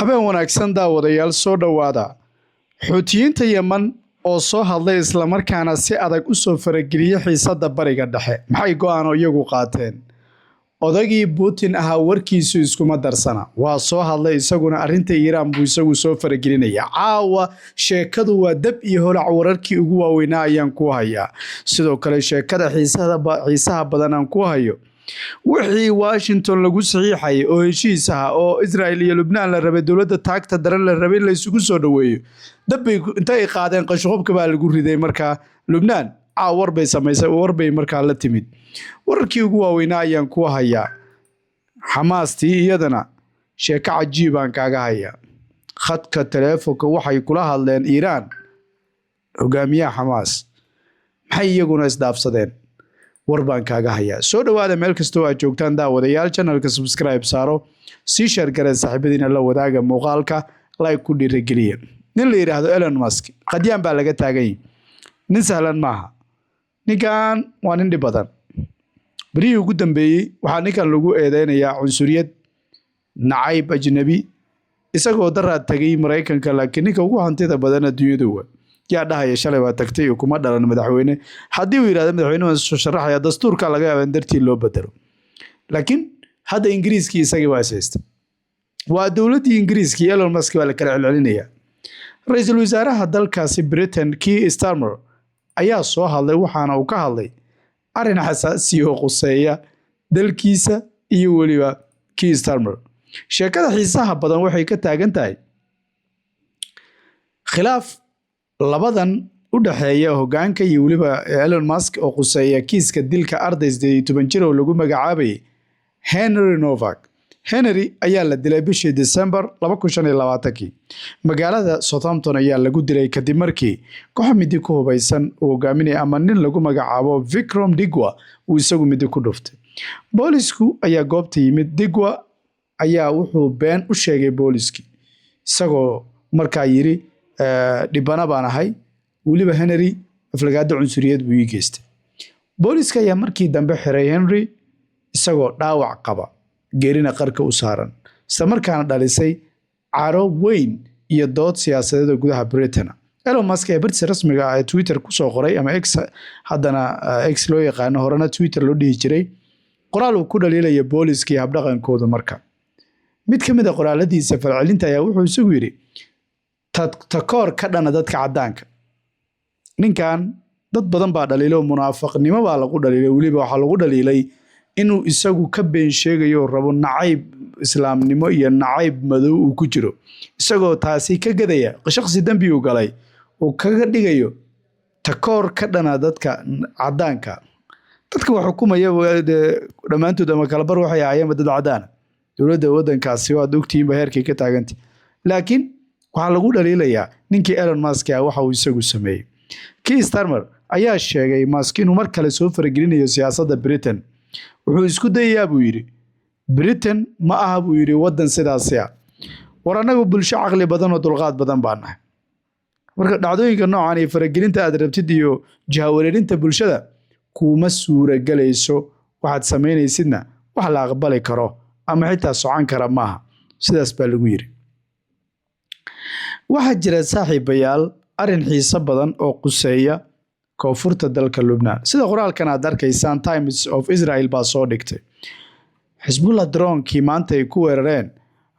Habeen wanaagsan, daawadayaal, soo dhowaada. Xuutiyiinta Yemen oo soo hadlay islamarkaana si adag u soo farageliyey xiisadda Bariga Dhexe, maxay go'aano iyagu qaateen? Odagii Putin ahaa warkiisu iskuma darsana, waa soo hadlay isaguna. Arrinta Iiraan buu isagu soo faragelinaya. Caawa sheekadu waa dab iyo holac. Wararkii ugu waaweynaa ayaan ku hayaa. Sidoo kale sheekada xiisaha badan aan ku hayo, wixii Washington lagu saxiixayay oo heshiis ah oo Israel iyo Lubnaan la rabay, dowladda taagta daran la rabay in la isugu soo dhoweeyo, dabbay inta ay qaadeen qashinqubka baa lagu riday. Markaa Lubnaan caaw war bay samaysay, war bay markaa la timid. Wararkii ugu waaweynaa ayaan ku hayaa. Xamaastii iyadana sheeko cajiibaan kaaga hayaa. Khadka taleefonka waxay kula hadleen Iiraan hogaamiyaha Xamaas. Maxay iyaguna isdhaafsadeen? War baan kaaga hayaa. Soo dhowaada meel kastoo aad joogtaan, daawadayaal. Channelka subscribe saaro, sii share garee, saaxiibadiina la wadaaga muuqaalka, like ku dhiirigeliya. Nin la yidhaahdo Elon Musk qadyaan baa laga taagan yahay. Nin sahlan maaha ninkan, waa nin dhib badan. Berihii ugu dambeeyey waxaa ninkan lagu eedeynayaa cunsuriyad, nacayb ajnabi, isagoo daraad tagay Maraykanka. Laakiin ninka ugu hantida badan adduunyadu wa yaa dhahaya shalay waa tagtay iyo kuma dhalan madaxweyne. Haddii uu yidhahdo madaxweyne waan soo sharaxaya, dastuurka laga yaaba in dartii loo bedelo. Laakiin hadda Ingiriiskii isagii waa is haysta, waa dowladdii Ingiriiska iyo Elon Musk baa la kala celcelinaya. Ra-iisul wasaaraha dalkaasi Britain, Keir Starmer, ayaa soo hadlay, waxaana uu ka hadlay arrin xasaasi oo quseeya dalkiisa iyo weliba Keir Starmer. Sheekada xiisaha badan waxay ka taagan tahay khilaaf labadan u dhexeeya hoggaanka iyo weliba Elon Musk oo quseeya kiiska dilka arday 18 jir oo lagu magacaabayay Henry Novak. Henry ayaa la dilay bishii December 2025-kii. Magaalada Southampton ayaa lagu dilay kadib markii koox midi ku hubaysan uu hogaaminaya ama nin lagu magacaabo Vikram Digwa uu isagu midi ku dhuftay. Boolisku ayaa goobta yimid. Digwa ayaa wuxuu been u sheegay booliskii, isagoo markaa yiri, "Dhibana baan ahay, weliba Henry aflagaado cunsuriyad buu ii geystay." Booliska ayaa markii dambe xiray Henry isagoo dhaawac qaba, geerina qarka u saaran, isla markaana dhalisay caro weyn iyo dood siyaasadeed oo gudaha Britain. Elon Musk ayaa bartiisa rasmiga ah ee Twitter kusoo qoray, ama X haddana X loo yaqaano, horena Twitter loo dhihi jiray, qoraal uu ku dhaliilayo booliska iyo habdhaqankooda. Marka mid ka mid a qoraaladiisa falcelinta ayaa wuxuu isagu yidhi, "Takoor ka dhana dadka caddaanka." Ninkan dad badan baa dhaliilay oo munaafaqnimo baa lagu dhaliilay. Weliba waxaa lagu dhaliilay inuu isagu ka been sheegayo, rabo nacayb islaamnimo iyo nacayb madow uu ku jiro, isagoo taasi ka gadaya shaqsi dembi uu galay uu kaga dhigayo takoor ka dhana dadka caddaanka. Dadka wax xukumaya dhammaantood ama kalabar waxay ahaayeenba dad caddaana. Dowladda waddankaasi waad ogtihiinba heerkay ka taagantay. Laakiin waxaa lagu dhaliilayaa ninkii Elon Musk ah waxa uu isagu sameeyey. Keir Starmer ayaa sheegay Musk inuu mar kale soo faragelinayo siyaasadda Britain. "Wuxuu isku dayayaa," buu yidhi. "Britain ma aha," buu yidhi, "waddan sidaasi ah. War annagu bulsho caqli badan oo dulqaad badan baa nahay. Marka dhacdooyinka noocan iyo faragelinta aad rabtid iyo jahawareerinta bulshada kuma suuragelayso. Waxaad samaynaysidna wax la aqbali karo ama xitaa socon kara maaha." Sidaas baa lagu yidhi. Waxaa jira, saaxiibayaal, arrin xiiso badan oo quseeya koonfurta dalka Lubnaan. Sida qoraalkan aad arkaysaan, Times of Israel baa soo dhigtay. Xisbullah droonkii maanta ay ku weerareen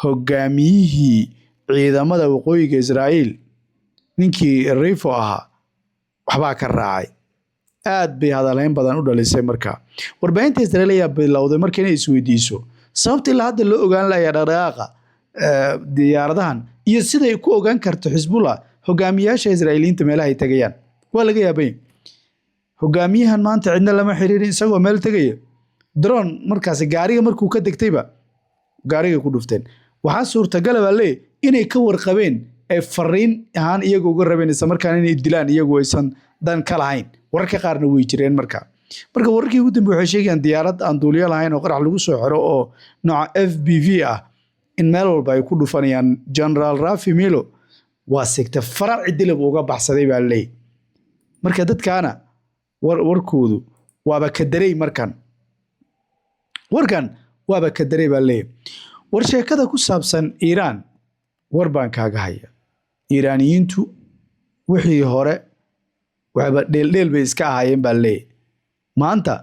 hogaamiyihii ciidamada waqooyiga Israa'iil, ninkii Rifo ahaa, waxbaa ka raacay. Aad bay hadalhayn badan u dhalisay. Markaa warbaahinta Israa'iil ayaa bilowday marka inay isweydiiso sababta ilaa hadda loo ogaan layaa dhaqdhaqaaqa diyaaradahan iyo siday ku ogaan karto Xisbullah hogaamiyaasha Israa'iiliyiinta meelaha ay tegayaan. Waa laga yaabay, hogaamiyahan maanta cidna lama xiriirin, isagoo meel tegaya drone markaasi gaariga markuu ka degtayba gaariga ku dhufteen. Waxaa suurtagala baa leeyahy inay ka warqabeen, ee fariin ahaan iyaga uga rabeen, isla markaana inay dilaan iyagu aysan dan ka lahayn. Wararka qaarna way jireen. Marka wararkii ugu dambe waxay sheegayaan diyaarad aan duuliyo lahayn oo qarax lagu soo xiro oo nooca FPV ah in meel walba ay ku dhufanayaan. General Rafi Milo waa sigta faraci dilib uga baxsaday baa leeyahy. Marka dadkaana warkoodu waaba ka daray. Markan warkan waaba ka daray baa leeyahy. War sheekada ku saabsan Iiraan. War baan kaaga haya. Iiraaniyiintu wixii hore waxba dheeldheel bay iska ahaayeen baa leeyahy. Maanta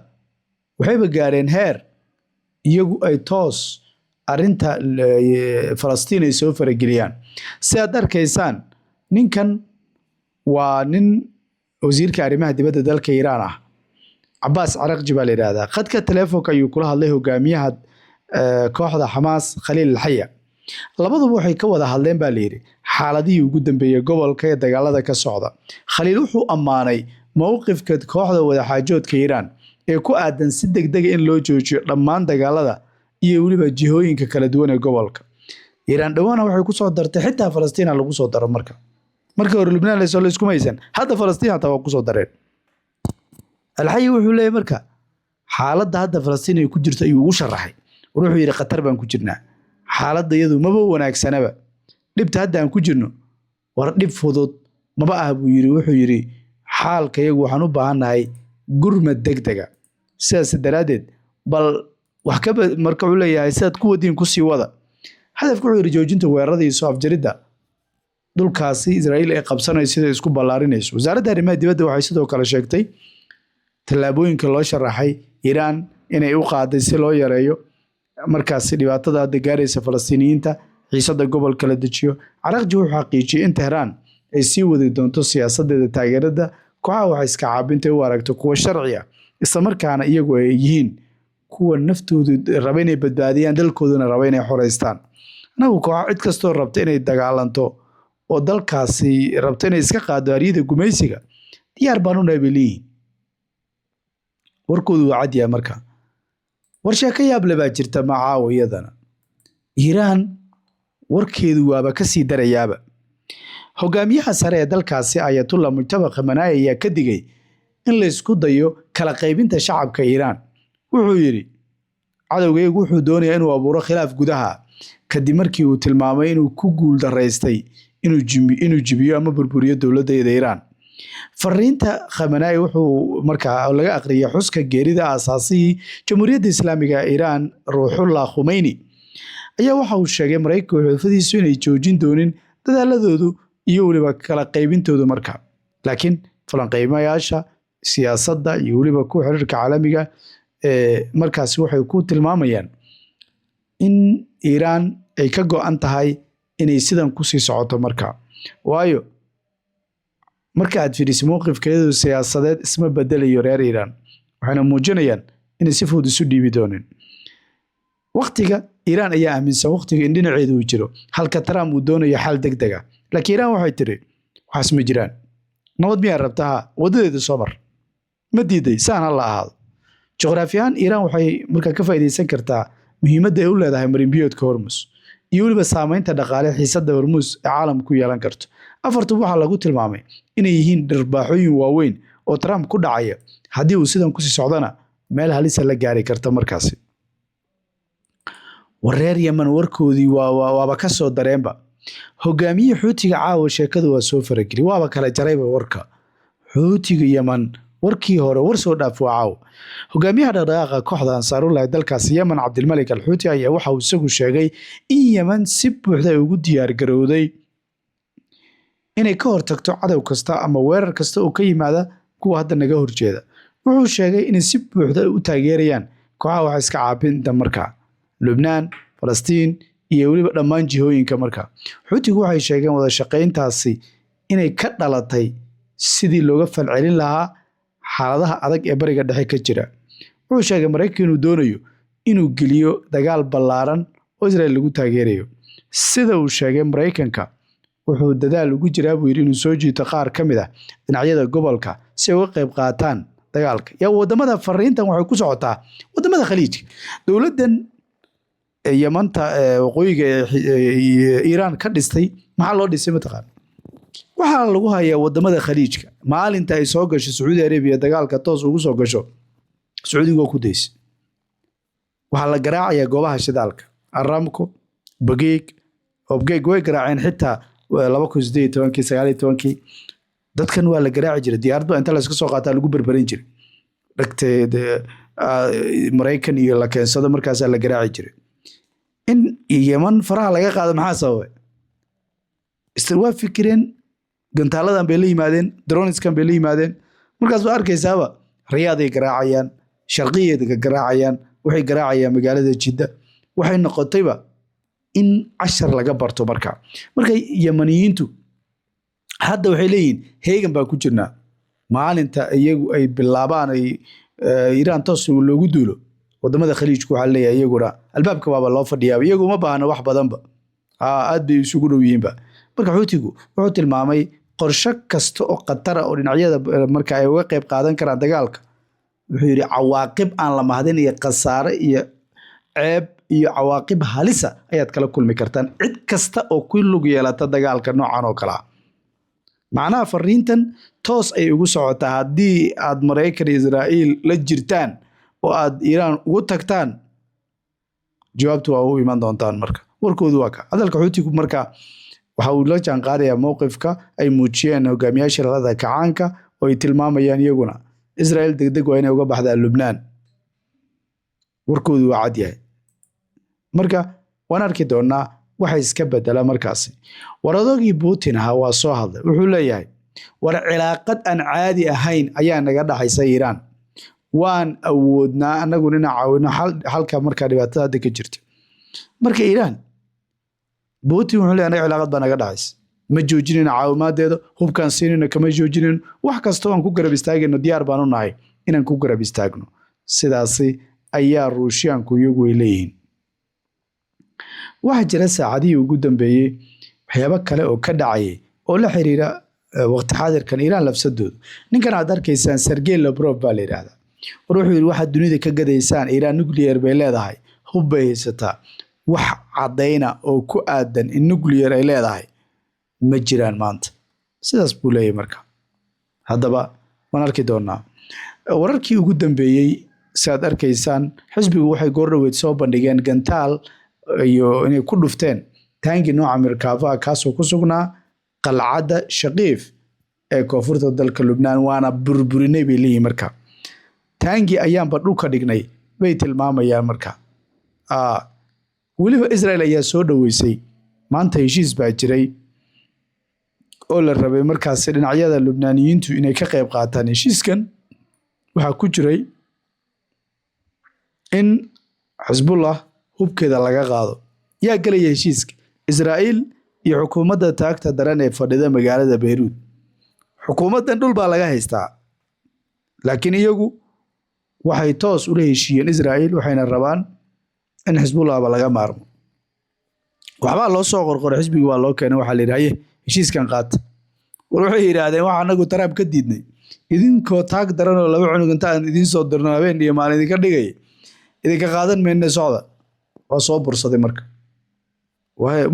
waxayba gaareen heer iyagu ay toos arrinta Falastiin ay soo farageliyaan. Si aad arkaysaan, ninkan waa nin wasiirka arrimaha dibadda dalka Iiraan ah, Cabaas Caraqji baa la yidhaahdaa. Khadka telefoonka ayuu kula hadlay hogaamiyaha kooxda Xamaas, Khaliil Alxaya. Labaduba waxay ka wada hadleen baa layidhi xaaladihii ugu dambeeyey gobolka ee dagaalada ka socda. Khaliil wuxuu ammaanay mowqifka kooxda wadaxaajoodka Iiraan ee ku aadan si degdega in loo joojiyo dhammaan dagaalada iyo weliba jihooyinka kala duwan ee gobolka. Iiraan dhowaana waxay kusoo dartay xitaa Falastiina lagu soo daro. Marka hore Lubnaan layskuma haysan, hadda Falastiin hataa waa kusoo dareen. Alxayi wuxuu leeyahy marka xaaladda hadda Falastiin ay ku jirto ayuu ugu sharaxay. Wuxuu yidhi, "Khatar baan ku jirnaa, xaaladda iyadu maba wanaagsanaba, dhibta hadda aan ku jirno war dhib fudud maba ah," buu yidhi. Wuxuu yidhi, "Xaalka iyagu waxaan u baahannahay gurmad degdega, sidaas daraaddeed bal wax ka." Marka wuxuu leeyahay, sidaad ku wadiin kusii wada. Hadafku wuxuu yidhi joojinta weerarada iyo soo afjaridda dhulkaasi Israa'iil ay qabsanayso sida isku ballaarinayso. Wasaaradda arrimaha dibadda waxay sidoo kale sheegtay tallaabooyinka loo sharaxay Iiraan inay u qaaday si loo yareeyo markaasi dhibaatada hadda gaaraysa Falastiiniyiinta, xiisada gobolka la dejiyo. Caraqji wuxuu xaqiijiyey in Tehraan ay sii wadi doonto siyaasadeeda taageerada kooxaha wax iska caabinta u aragto kuwa sharci ah, islamarkaana iyagu ay yihiin kuwa naftoodu raba inay badbaadiyaan, dalkooduna raba inay xoreystaan. Anagu kooxa cid kastoo rabta inay dagaalanto oo dalkaasi rabta inay iska qaado aryada gumaysiga diyaar baan u nahay, bay leeyihiin. Warkoodu waa cadyaha. Marka war sheeko yaable baa jirta macaawo iyadana. Iiraan warkeedu waaba kasii darayaaba. Hogaamiyaha sare ee dalkaasi, Ayatullah Mujtaba Khamenei, ayaa ka digay in la isku dayo kala qaybinta shacabka Iiraan. Wuxuu yidhi, "Cadowgaygu wuxuu doonayaa inuu abuuro khilaaf gudaha," kadib markii uu tilmaamay inuu ku guul daraystay inuu jibiyo ama burburiyo dowladdeeda Iiraan. Fariinta Khamenei wuxuu markaa laga aqriyay xuska geerida aasaasihii Jamhuuriyadda Islaamiga Iiraan, Ruuxullah Khumeyni, ayaa waxa uu sheegay Maraykanka xulafadiisu inay joojin doonin dadaaladoodu iyo weliba kala qaybintoodu. Marka laakiin falanqeymayaasha siyaasadda iyo weliba kuwa xiriirka caalamiga ee markaasi waxay ku tilmaamayaan in Iiraan ay ka go-an tahay inay sidan kusii socoto. Marka waayo marka aad fiiriso mowqifkeedu siyaasadeed isma bedelayo reer Iiraan, waxayna muujinayaan inay si fudud isu dhiibi doonin. Waqtiga Iiraan ayaa aaminsan waqtiga in dhinaceedu uu jiro, halka Trump uu doonayo xal deg deg ah. Laakiin Iiraan waxay tiri, "Waxaas ma jiraan. Nabad miyaa rabtaha? Wadadeeda soo mar. Ma diiday? Saan ha la ahaado." Juqraafi ahaan Iiraan waxay markaa ka faa'iidaysan kartaa muhiimadda ay u leedahay marinbiyoodka Hormus iyo weliba saameynta dhaqaale xiisadda Hormus ee caalamka ku yeelan karto. Afartuba waxaa lagu tilmaamay inay yihiin dhirbaaxooyin waaweyn oo Trump ku dhacaya. Haddii uu sidan kusii socdona meel halisa la gaari karta. Markaasi wareer Yemen warkoodii waaba ka soo dareenba. Hogaamiye Xuutiga caawa sheekadu waa soo farageli, waaba kala jarayba warka Xuutiga Yemen. Warkii hore war soo dhaaf waa caawa. Hogaamiyaha dhaqdhaqaaqa kooxda Ansaarullah ee dalkaasi Yemen, Cabdilmalik Alxuuti, ayaa waxa uu isagu sheegay in Yemen si buuxda ay ugu diyaar garowday inay ka hortagto cadow kasta ama weerar kasta oo ka yimaada kuwa hadda naga horjeeda. Wuxuu sheegay inay si buuxda u taageerayaan kooxaha wax iska caabinta markaa Lubnaan, Falastiin iyo weliba dhammaan jihooyinka. Markaa Xuutigu waxay sheegeen wada shaqayntaasi inay ka dhalatay sidii looga falcelin lahaa xaaladaha adag ee Bariga Dhexe ka jira. Wuxuu sheegay Maraykanka inuu doonayo inuu geliyo dagaal ballaaran oo Israel lagu taageerayo. Sida uu sheegay, Maraykanka wuxuu dadaal ugu jiraa, buu yidhi, inuu soo jiito qaar ka mid ah dhinacyada gobolka si ay uga qayb qaataan dagaalka. Yaa wadamada? Fariintan waxay ku socotaa wadamada Khaliijka. Dowladdan Yamanta waqooyiga Iiraan ka dhistay maxaa loo dhisay mataqaan? Waxaa lagu hayaa wadamada Khaliijka. Maalinta ay soo gasho Sacuudi Arabiya dagaalka toos ugu soo gasho, Sacuudiga waa ku daysa. Waxaa la garaacayaa goobaha shidaalka, Aramco, Bageeg. Obgeeg way garaaceen xitaa 2018-kii, 19-kii. Dadkan waa la garaaci jiray. Diyaarad baa inta layska soo qaataa lagu berberin jiray dhagteed Maraykan iyo la keensado, markaasaa la garaaci jiray. In Yeman faraha laga qaado maxaa sababay? Waa fikireen, gantaaladan bay la yimaadeen, drones-kan bay la yimaadeen. Markaas waa arkaysaaba Riyaaday garaacayaan, Sharqiyeed garaacayaan, waxay garaacayaan magaalada Jidda. Waxay noqotayba in cashar laga barto. Marka Yamaniyiintu hadda waxay leeyihiin heegan baan ku jirnaa. Maalinta iyagu ay bilaabaan ay Iiraan toos loogu duulo, wadamada Khaliijku waxaa leeyahay iyaguna albaabka baaba loo fadhiyaa, iyagu uma baahna wax badanba, aad bay isugu dhow yihiinba. Marka Xuutigu wuxuu tilmaamay qorshe kasta oo khatara oo dhinacyada marka ay uga qayb qaadan karaan dagaalka. Wuxuu yidhi cawaaqib aan la mahdin iyo khasaare iyo ceeb iyo cawaaqib halisa ayaad kala kulmi kartaan cid kasta oo ku lug yeelata dagaalka noocan oo kale ah. Macnaha fariintan toos ay ugu socotaa: haddii aad Maraykan iyo Israa'iil la jirtaan oo aad Iiraan ugu tagtaan, jawaabtu waa u iman doontaan. Marka warkoodu waa ka hadalka Xuutigu. Marka waxa uu la jaan qaadayaa mowqifka ay muujiyeen hogaamiyaasha lalada kacaanka oo ay tilmaamayaan iyaguna Israel degdeg waa inay uga baxdaa Lubnaan. Warkoodu waa cad yahay. Marka waan arki doonaa waxa iska bedela markaasi. War odaygii Putin ahaa waa soo hadlay. Wuxuu leeyahay, war cilaaqad aan caadi ahayn ayaa naga dhaxaysa Iiraan, waan awoodnaa anaguna inaan caawino xalka markaa dhibaatada hadda ka jirta. Marka Iiraan, Putin wuxuu leeyahay anaga cilaaqad baa naga dhaxaysa, ma joojinayno caawimaadeeda, hubkaan siinayno kama joojinayno, wax kastoo aan ku garab istaagayno diyaar baan u nahay inaan ku garab istaagno. Sidaasi ayaa Ruushiyaanku iyagu ay leeyihiin. Waxaa jira saacadihii ugu dambeeyey waxyaabo kale oo ka dhacayay oo la xiriira waqti xaadirkan Iiraan lafsadooda. Ninkan aad arkaysaan Sergey Lavrov baa la yidhaahdaa. War wuxuu yidhi, waxaad dunida ka gadaysaan Iiraan nuclear bay leedahay, hub bay haysataa, wax caddayna oo ku aadan in nuclear ay leedahay ma jiraan maanta. Sidaas buu leeyahay. Marka haddaba waan arki doonaa wararkii ugu dambeeyey. Si aad arkaysaan, xisbigu waxay goordhoweyd soo bandhigeen gantaal iyo inay ku dhufteen taangi nooca Merkava, kaasoo ku sugnaa qalcadda Shaqiif ee koonfurta dalka Lubnaan, waana burburinay bay leeyihin. Marka taangi ayaanba dhulka dhignay bay tilmaamayaan. Marka weliba Israel ayaa soo dhoweysay. Maanta heshiis baa jiray oo la rabay markaasi dhinacyada Lubnaaniyiintu inay ka qayb qaataan. Heshiiskan waxaa ku jiray in Xisbullah hubkeeda laga qaado. Yaa gelaya heshiiska? Israa'iil iyo xukuumadda taagta daran ee fadhida magaalada Beyruud. Xukuumaddan dhul baa laga haystaa, laakiin iyagu waxay toos ula heshiiyeen Israa'iil, waxayna rabaan in Xisbullahba laga maarmo. Waxbaa loo soo qorqoray, xisbigii waa loo keenay, waxaa la yidhi, "Haye, heshiiskan qaata." War waxay yidhaahdeen, waxa anagu Trump ka diidnay, idinkoo taag daran oo laba cunug inta aan idiin soo dirno habeen iyo maalin idinka dhigay, idinka qaadan mayne, socda. Waa soo bursaday. Marka waayo,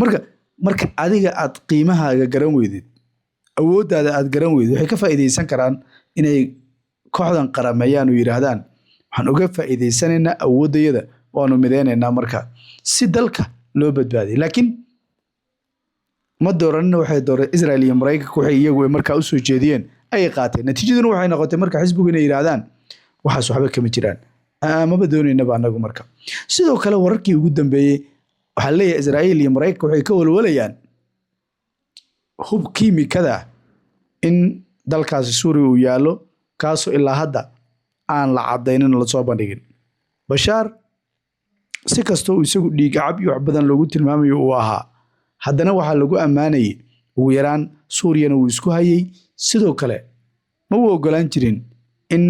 marka adiga aad qiimahaaga garan weydid, awooddaada aad garan weydid, waxay ka faa'iidaysan karaan inay kooxdan qarameeyaan oo yidhaahdaan, waxaan uga faa'iidaysanaynaa awooddayada, waanu midaynaynaa marka si dalka loo badbaadiyo. Laakiin ma dooranina, waxay dooreen Israel iyo Maraykanka. Waxay iyagu markaa usoo jeediyeen ayay qaateen. Natiijaduna waxay noqotay marka xisbigu inay yidhaahdaan, waxaas waxba kama jiraan, maba doonaynaba anagu. Marka sidoo kale wararkii ugu dambeeyey waxaa leeyahay Israa'iil iyo Maraykanka waxay ka walwalayaan hub kiimikada in dalkaasi Suuriya uu yaallo, kaasoo ilaa hadda aan la cadaynin oo lasoo bandhigin. Bashaar, si kastoo uu isagu dhiig cab iyo wax badan loogu tilmaamayo uu ahaa, haddana waxaa lagu ammaanayay ugu yaraan Suuriyana wuu isku hayay. Sidoo kale ma uu ogolaan jirin in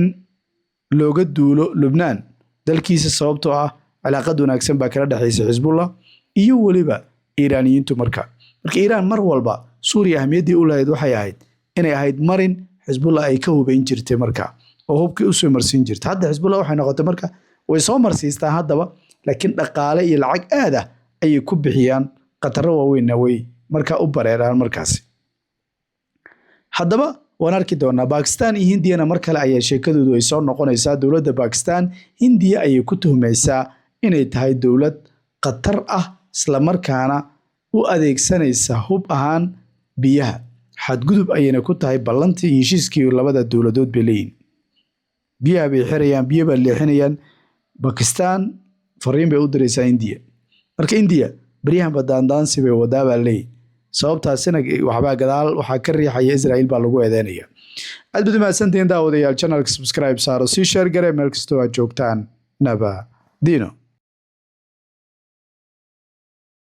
looga duulo Lubnaan dalkiisa, sababtoo ah cilaaqad wanaagsan baa kala dhexaysa Xisbullah iyo weliba Iiraaniyiintu. Marka Iiraan mar walba Suuriya ahmiyaddii u lahayd waxay ahayd inay ahayd marin Xisbullah ay ka hubayn jirtay marka oo hubkii usoo marsiin jirtay. Hadda Xisbullah waxay noqotay marka way soo marsiistaan haddaba, laakiin dhaqaale iyo lacag aad ah ayay ku bixiyaan, khataro waaweynna way markaa u bareeraan markaasi. Haddaba waan arki doonaa. Bakistan iyo Hindiyana mar kale ayaa sheekadoodu ay soo noqonaysaa. Dowladda Bakistan Hindiya ayay ku tuhmaysaa inay tahay dowlad khatar ah, islamarkaana u adeegsanaysa hub ahaan biyaha. Xadgudub ayayna ku tahay ballantii iyo heshiiskii labada dowladood bay leeyihin. Biyaha bay xirayaan, biyo bay leexinayaan. Bakistan fariin bay u diraysaa Indiya. Marka Indiya beryahanba daandaansi bay wadaa baa leeyihi. Sababtaasina waxbaa gadaal waxaa ka riixaya Israel baa lagu eedeynaya. Aad baad umahadsantihiin, daawadayaal. Channelka subscribe saaro, sii share garee meel kastoo aad joogtaan. Naba dino.